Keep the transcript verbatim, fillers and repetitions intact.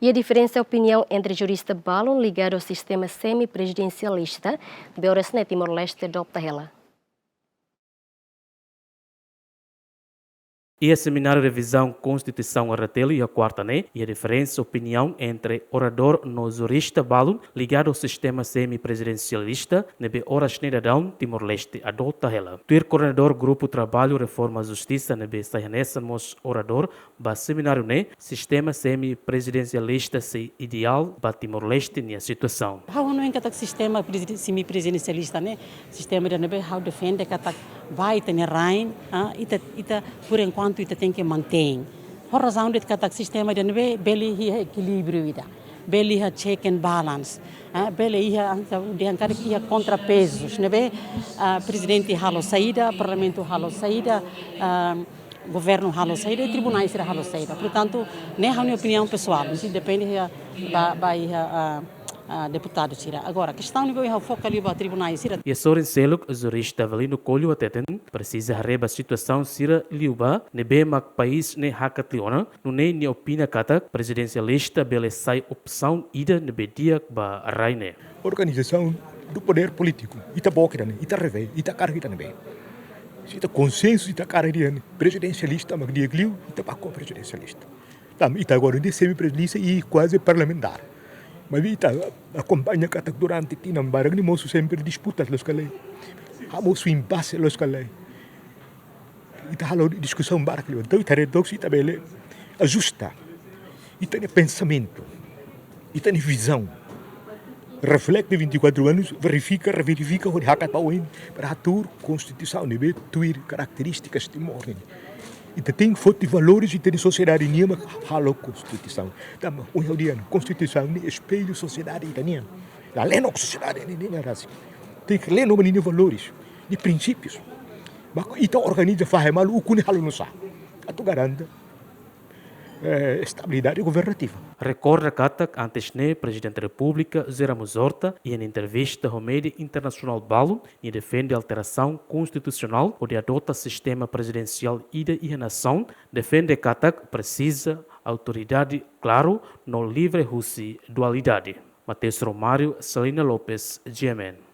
Iha diferensa opiniaun entre jurista balun ligadu sistema semi-prezidensialista, ne'ebé oras ne'e Timor-Leste adota hela. Iha semináriu revizaun Konstituisaun R T L iha kuarta ne'e, iha diferensa opiniaun entre oradór no jurista balun ligadu sistema semi-prezidensialista, ne'ebé oras ne'e daudaun Timor-Leste adota hela. Tuir koordenadór Grupu Traballu Reforma Justisa ne'ebé sai hanesan mós oradór ba semináriu ne'e, sistema semi-prezidensialista sei ideál ba Timor-Leste nia situasaun. Ha'u hanoin katak sistema preziden-, semi-prezidensialista ne'e, sistema ida ne'ebé ha'u defende katak ba ita-nia rain, ah, ita, ita, por enkuantu ita tenke mantein. Ho razaun de'it katak sistema ida ne'ebé bele iha ekilíbriu ida, bele iha check and balance, ah, bele iha, ita dehan karik iha kontrapezus, ne'ebé, ah, prezidente halo saida, parlamentu halo saida, ah, governu halo saida, i tribunais sira halo saida. Portantu, ne'e ha'u-nia opiniaun pesoál, mesti depende iha ba, ba iha, ah, ah, deputadu sira. Agora, kestaun ne'ebé ha'u foka liu ba tribunais sira. Iha sorin seluk, jurista Avelino Coelho hateten, presiza haree ba situasaun sira liubá, ne'ebé mak país ne'e hakat liu ona, nune'e nia opina katak prezidensialista bele sai opsaun ida ne'ebé di'ak ba rai ne'e. Organização do poder polítiku. Ita book ida-ne'e, ita revee, ita hakarak ida-ne'ebé. Se ita konsensu, ita hakarak ida-ne'e prezidensialista, mak di'ak liu, ita bá ho prezidensialista. Tanba ita agora ne'e semi-prezidensialista i kuaze parlamentár. Maibé ita akompaña katak durante tinan barak ne'e mosu sempre disputas loos ka lae. Ha'u mosu impase loos ka lae. Ita halo diskusaun barak liu. Entaun, ita haree took se ita bele ajusta ita-nia pensamentu, ita-nia vizaun. Reflete vinte e quatro anos, verifika, reverifika, hodi hakat ba oin, para hatuur konstituisaun ne'ebé tuir karakterístikas Timor nian. Ita tenke foti valores ita-nia sosiedade nian mak halo konstituisaun. Tanba ohin ha'u dehan, konstituisaun ne'e espellu sosiedade ita-nian. La leno sosiedade ne'e, ne'e, ne'e rasik. Tenke leno ba ninia valores, nia prinsípius. Mak ita organiza fahe malu ukun ne'e halo nusá atu garante, eh, estabilidade governativa. Rekorda katak antes ne'e Prezidente Repúblika José Ramos Horta, iha entrevista ho média internasionál balun, nia defende alterasaun konstitusionál hodi adota sistema prezidensiál ida iha nasaun, defende katak presiza autoridade klaru no livre husi dualidade. Mateus Romário, Celina Lopes, G M N.